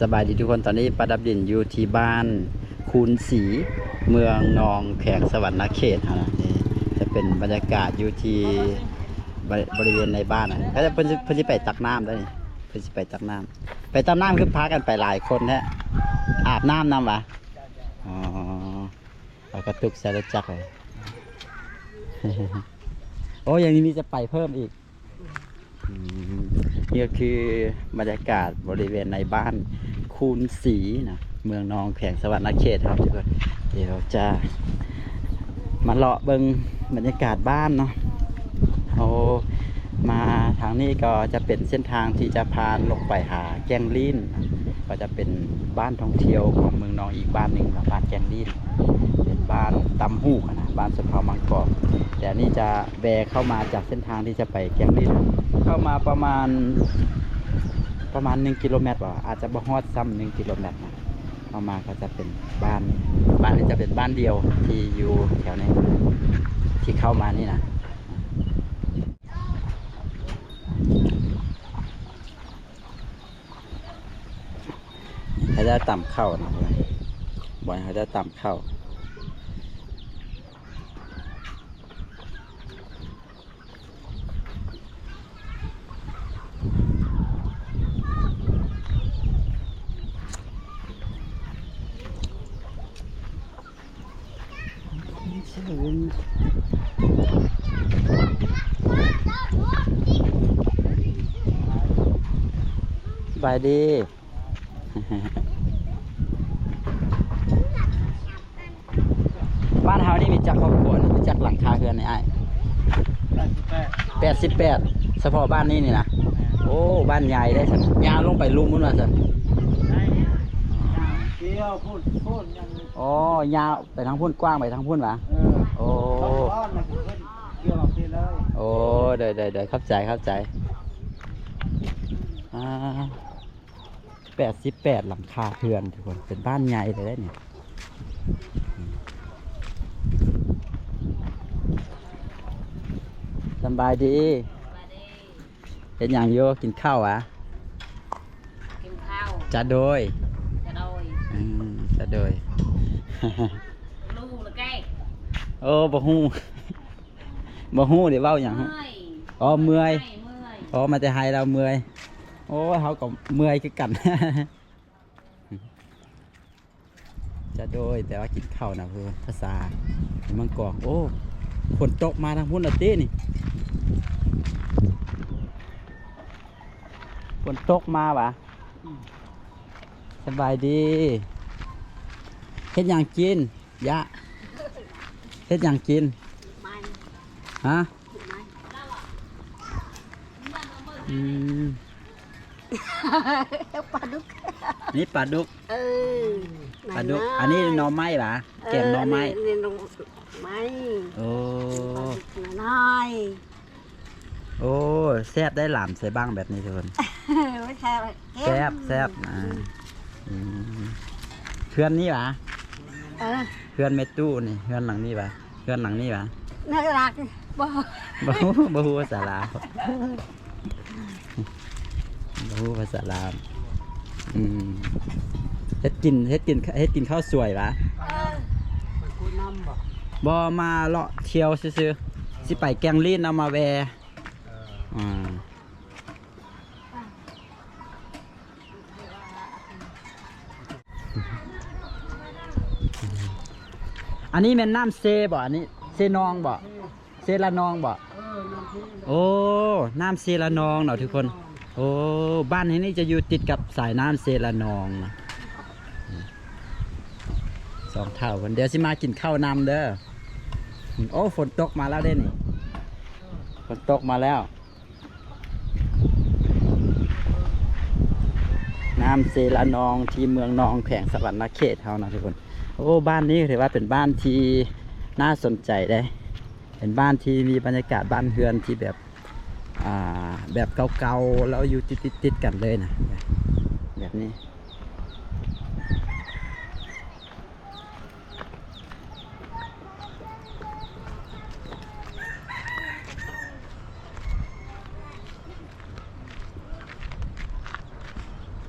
ສະບາຍດີທຸກຄົນ, ຕອນນີ້ປາດັບດິນຢູ່ທີ່ບ້ານຄູນສີ ເມືອງນອງ ແຂວງສະຫວັນນະເຂດເຮົານະ. ນີ້ຈະເປັນບັນຍາກາດຢູ່ທີ່ບໍ ບໍລິເວນໃນບ້ານນະ. ເຂົາເຈົ້າ ເພິ່ນຊິ ເພິ່ນຊິໄປຕັກນ້ຳໄດ໋ນີ້, ເພິ່ນຊິໄປຕັກນ້ຳ. ໄປຕັກນ້ຳຄືພາກັນໄປຫຼາຍຄົນແທ້? ອາບນ້ຳນຳຫວາ? ອໍ ເອົາກະຕຸກໃສ່ລົດຈັກເລີຍ. ໂອ້ ຢ່າງນີ້ມີຈະໄປເພີ່ມອີກ. ອືມ ນີ້ກໍຄືບັນຍາກາດບໍລິເວນໃນບ້ານຄູນສີນະ ເມືອງນອງ ແຂວງສະຫວັນນະເຂດເຮົາທຸກຄົນ. ດຽວຈະມາເລາະເບິ່ງບັນຍາກາດບ້ານເນາະ. ໂອ້ ມາທາງນີ້ກໍຈະເປັນເສັ້ນທາງທີ່ຈະຜ່ານລົງໄປຫາແກ້ງລີ້ນ, ກໍຈະເປັນບ້ານທ່ອງທ່ຽວຂອງເມືອງນອງອີກບ້ານໜຶ່ງເນາະ, ບ້ານແກ້ງລີ້ນ ເປັນບ້ານຕຳຫູກນະ, ບ້ານຊົນເຜົ່າມັງກອງ. ແຕ່ອັນນີ້ຈະ ແວ່ເຂົ້າມາຈາກເສັ້ນທາງທີ່ຈະໄປແກ້ງລີ້ນ ເຂົ້າມາປະມານ ປະມານໜຶ່ງກິໂລແມັດບໍ ອາດຈະບໍ່ຮອດຊ້ຳໜຶ່ງກິໂລແມັດນະ. ເຂົ້າມາກໍຈະເປັນບ້ານ ບ້ານນີ້ຈະເປັນບ້ານດຽວທີ່ຢູ່ແຖວນີ້ ທີ່ເຂົ້າມານີ້ນະ. ເຂົາເຈົ້າຕຳເຂົ້ານະ, ບ່ອນເຂົາເຈົ້າຕຳເຂົ້າ. ສະບາຍດີ. ບ້ານເຮົານີ້ມີຈັກຄອບຄົວ ມີຈັກຫຼັງຄາເຮືອນນີ້ອ້າຍ? ແປດສິບແປດ. ແປດສິບແປດ ສະເພາະບ້ານນີ້ນີ້ນະ? ແມ່ນ. ໂອ້ ບ້ານໃຫຍ່ເດ້ຊັ້ນ, ຍາວລົງໄປລຸ່ມພຸ້ນວ່າຊັ້ນ. ໄດ້ ຍາວ ກ່ຽວພຸ້ນ ພຸ້ນຍັງ. ອໍ ຍາວໄປທາງພຸ້ນ, ກວ້າງໄປທາງພຸ້ນຫວາ? ເອີ. ໂອ້ ສອງກ້ອນນະ ຂຶ້ນ ກ່ຽວເອົາເລີຍ. ໂອ້ ໂດຍ ໂດຍ ໂດຍ ຂອບໃຈ ຂອບໃຈ. ອ່າ ແປດສິບແປດຫຼັງຄາເຮືອນທຸກຄົນ, ເປັນບ້ານໃຫຍ່ເລີຍເດ້ນີ້. ສຳບາຍດີ. ສະບາຍດີ. ເຮັດຫຍັງຢູ່? ກິນເຂົ້າຫວາ? ກິນເຂົ້າ. ຈະໂດຍ. ຈະໂດຍ. ອືມ ຈະໂດຍ. ຮູ້ລະແກ. ໂອ້ ບໍ່ຮູ້. ບໍ່ຮູ້ເດ້ເວົ້າຫຍັງ. ເມື່ອຍ. ອໍ ເມື່ອຍ. ເມື່ອຍ. ອໍ ມາແຕ່ໄຮລາວເມື່ອຍ. ໂອ້ຍ ເຮົາກໍເມື່ອຍຄືກັນ. ຈະໂດຍ ແປວ່າກິນເຂົ້ານະ ເອີ ພາສາເມືອງກອງ. ໂອ້ ຝົນຕົກມາທາງພຸ້ນລະຕິນີ້. ຝົນຕົກມາຫວາ? ອືມ. ສະບາຍດີ. ເຮັດຫຍັງກິນ? ຍະ ເຮັດຫຍັງກິນ? ໄມ້. ຮະ? ໄມ້. ອືມ. ປາດຸກ. ນີ້ປາດຸກ. ເອີ ປາດຸກ. ອັນນີ້ໜໍ່ໄມ້ຫວາ? ເອີ ແກງໜໍ່ໄມ້. ນີ້ໜໍ່ໄມ້. ໂອ້ ປາດຸກນ້ອຍ. ໂອ້ ແຊບໄດ໋ ຫຼາມໃສ່ບັ້ງແບບນີ້ທຸກຄົນ. ແຊບ ແຊບ. ອືມ ອ່າ ອືມ ເຮືອນນີ້ຫວາ? ເອີ ເຮືອນແມ່ຕູ້ນີ້ ເຮືອນຫຼັງນີ້ຫວາ? ເຮືອນຫຼັງນີ້ຫວາ? ໜ້າລັກ. ບໍ່ ບໍ່ຮູ້ ບໍ່ຮູ້ພາສາລາວ. ບໍ່ຮູ້ພາສາລາວ. ອືມ ເຮັດກິນ ເຮັດກິນ ເຮັດກິນເຂົ້າສວຍຫວາ? ເອີ ໄປຄຸຍນ້ຳບໍ່? ບໍ່ ມາເລາະທ່ຽວຊື່ໆ. ຊິໄປແກ້ງລີ້ນ ເອົາມາແວ່. ເອີ ອ່າ ອັນນີ້ແມ່ນນ້ຳເຊບໍ່? ອັນນີ້ເຊນອງບໍ່? ເຊລະນອງບໍ່? ເອີ ນ້ຳເຊ. ໂອ້ ນ້ຳເຊລະນອງເນາະທຸກຄົນ. ໂອ້ ບ້ານແຫ່ງນີ້ຈະຢູ່ຕິດກັບສາຍນ້ຳເຊລະນອງນະ. ສອງເຖົ້າເພິ່ນ ດຽວຊິມາກິນເຂົ້ານຳເດີ. ໂອ້ ຝົນຕົກມາແລ້ວເດ້ນີ້. ຝົນຕົກມາແລ້ວ. ນ້ຳເຊລະນອງ ທີ່ເມືອງນອງ ແຂວງສະຫວັນນະເຂດເຮົານະທຸກຄົນ. ໂອ້ ບ້ານນີ້ຖືວ່າເປັນບ້ານທີ່ໜ້າສົນໃຈເດ້. ເປັນບ້ານທີ່ມີບັນຍາກາດບ້ານເຮືອນທີ່ແບບ ອ່າ ແບບເກົ່າໆ ແລ້ວຢູ່ຕິດໆກັນເລີຍນະ ແບບນີ້.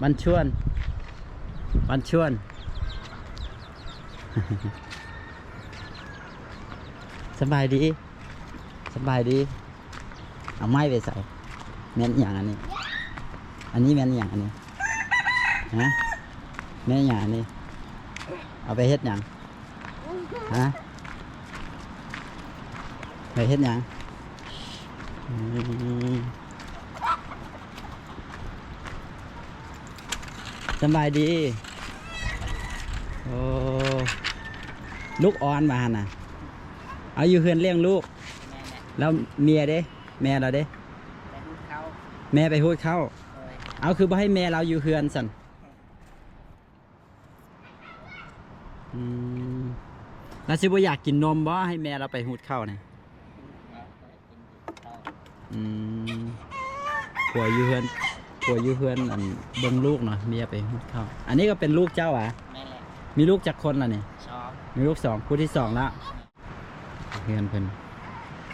ມັນຊວນ ປັນຊວນ. ສະບາຍດີ ສະບາຍດີ. ເອົາໄມ້ໄປໃສ? ແມ່ນອີ່ຫຍັງອັນນີ້? ອັນນີ້ແມ່ນອີ່ຫຍັງອັນນີ້? ຮະ? ແມ່ນອີ່ຫຍັງອັນນີ້? ເອົາໄປເຮັດຫຍັງ? ຮະ? ໄປເຮັດຫຍັງ? ອືມ ສະບາຍດີ. ໂອ້ ລູກອ່ອນວ່າຫັ້ນນະ. ເອົາ ຢູ່ເຮືອນລ້ຽງລູກ. ແມ່ນແຫຼະ. ແລ້ວເມຍເດ້? ແມ່ລາວເດ້? ໄປຫູດເຂົ້າ. ແມ່ໄປຫູດເຂົ້າ. ໂດຍ. ເອົາ ຄືບໍ່ໃຫ້ແມ່ລາວຢູ່ເຮືອນຊັ້ນ? ອືມ ລາວຊິບໍ່ຢາກກິນນົມບໍ່? ໃຫ້ແມ່ລາວໄປຫູດເຂົ້ານະ. ອືມ ຜົວຢູ່ເຮືອນ ຜົວຢູ່ເຮືອນ ອັນ ເບິ່ງລູກເນາະ, ເມຍໄປຫູດເຂົ້າ. ອັນນີ້ກໍເປັນລູກເຈົ້າຫວາ? ແມ່ນແຫຼະ. ມີລູກຈັກຄົນລະນີ້? ສອງ. ມີລູກສອງ ຜູ້ທີສອງລະ. ເຮືອນເພິ່ນ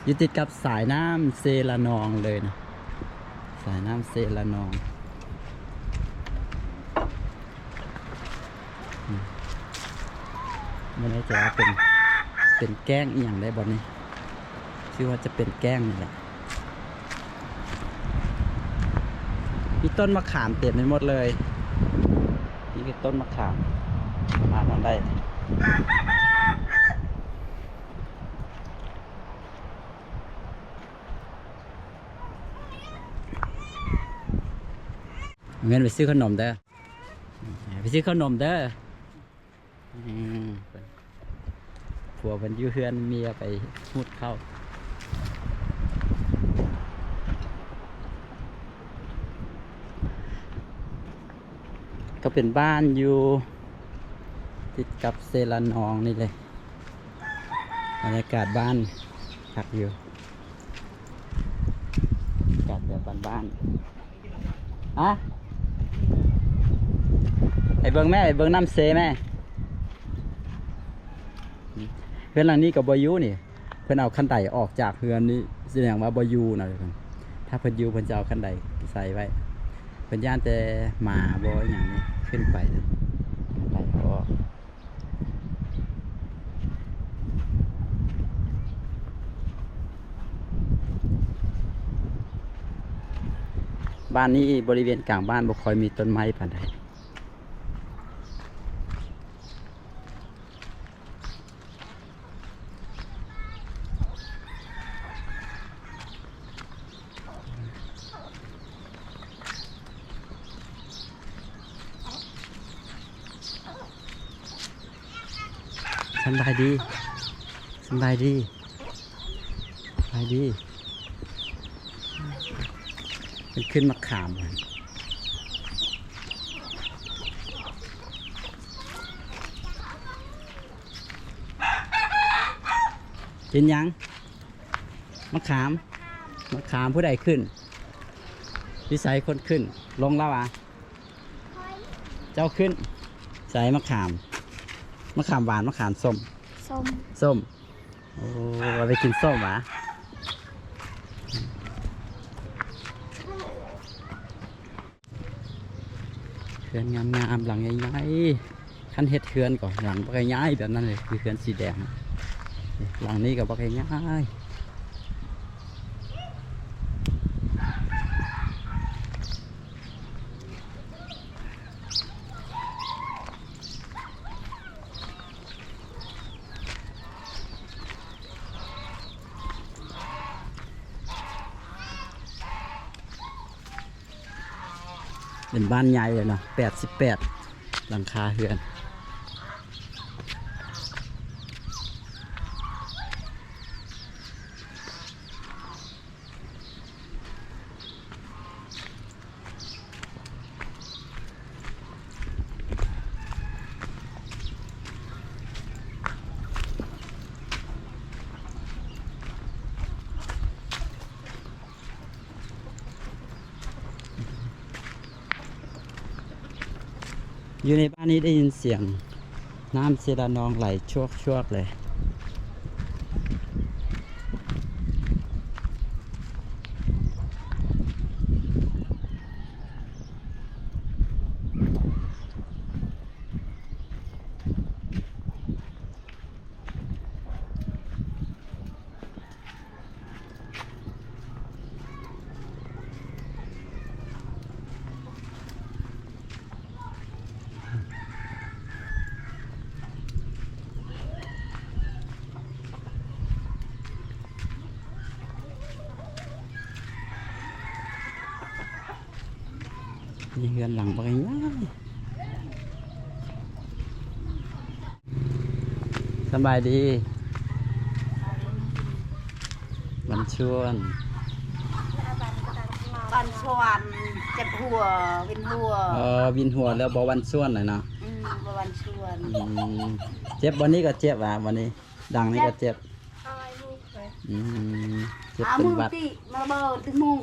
ຢູ່ຕິດກັບສາຍນ້ຳເຊລະນອງເລີຍນະ, ສາຍນ້ຳເຊລະນອງ. ອືມ ບໍ່ແນ່ໃຈວ່າເປັນ ເປັນແກ້ງອີ່ຫຍັງໄດ້ບໍ່ນີ້? ຄືວ່າຈະເປັນແກ້ງນີ້ແຫຼະ. ມີຕົ້ນມະຂາມເຕັມໄປໝົດເລີຍ. ນີ້ຄືຕົ້ນມະຂາມ ມາທາງໃດ? ເງິນໄປຊື້ຂະໜົມເດີ ໄປຊື້ຂະໜົມເດີ. ອືມ ຜົວເພິ່ນຢູ່ເຮືອນ ເມຍໄປຫູດເຂົ້າ. ກໍເປັນບ້ານຢູ່ຕິດກັບເຊລະນອງນີ້ເລີຍ. ບັນຍາກາດບ້ານຄັກຢູ່ ກາດແບບບ້ານໆ. ອະ ໄປເບິ່ງແມ່ ໄປເບິ່ງນ້ຳເຊແມ່. ເຮືອນຫຼັງນີ້ກໍບໍ່ຢູ່ນີ້ ເພິ່ນເອົາຄັນໄດອອກຈາກເຮືອນນີ້ ສະແດງວ່າບໍ່ຢູ່ນະ. ຖ້າເພິ່ນຢູ່ ເພິ່ນຈະເອົາຄັນໄດໃສ່ໄວ້. ເພິ່ນຢ້ານແຕ່ໝາບໍ່ ອີ່ຫຍັງນີ້ ຂຶ້ນໄປນະ ຄັນໄດບໍ່ອອກ. ບ້ານນີ້ ບໍລິເວນກາງບ້ານບໍ່ຄ່ອຍມີຕົ້ນໄມ້ປານໃດ. ສຳບາຍດີ ສຳບາຍດີ ສຳບາຍດີ. ເພິ່ນຂຶ້ນໝາກຂາມ. ກິນຫຍັງ? ມະຂາມ ມະຂາມຜູ້ໃດຂຶ້ນ? ຢູ່ໃສຄົນຂຶ້ນ? ລົງແລ້ວຫວາ? ເຈົ້າຂຶ້ນ. ໃສມະຂາມ? ມະຂາມຫວານ ມະຂາມສົ້ມ? ສົ້ມ ສົ້ມ. ໂອ້ ເອົາໄປກິນສົ້ມຫວາ? ເຮືອນງາມໆ ຫຼັງໃຫຍ່ໆ. ຄັນເຮັດເຮືອນກໍຫຼັງບັກໃຫຍ່ໆ ແບບນັ້ນເລີຍ ຄືເຮືອນສີແດງ. ຫຼັງນີ້ກໍບັກໃຫຍ່ໆ. ເປັນບ້ານໃຫຍ່ເລີຍເນາະ ແປດສິບແປດຫຼັງຄາເຮືອນ. ຢູ່ໃນບ້ານນີ້ໄດ້ຍິນສຽງນ້ຳເຊລະນອງໄຫຼຊວກໆເລີຍ. ເ ມີເຮືອນຫຼັງບັກໃຫຍ່. ສະບາຍດີ ວັນຊວນ. ວັນຊວນ ເຈັບຫົວ ວິນຫົວ. ເອີ ວິນຫົວແລ້ວບໍ່ວັນຊວນແຫຼະເນາະ. ອືມ ບໍ່ວັນຊວນ. ອືມ ເຈັບ ບ່ອນນີ້ກໍເຈັບ ອ່າ ບ່ອນນີ້ ດັງນີ້ກໍເຈັບ. ເຈັບ. ອືມ ເຈັບ ເອົາ ເປັນຫວັດ ມາເບິ່ງຕິມຸງ.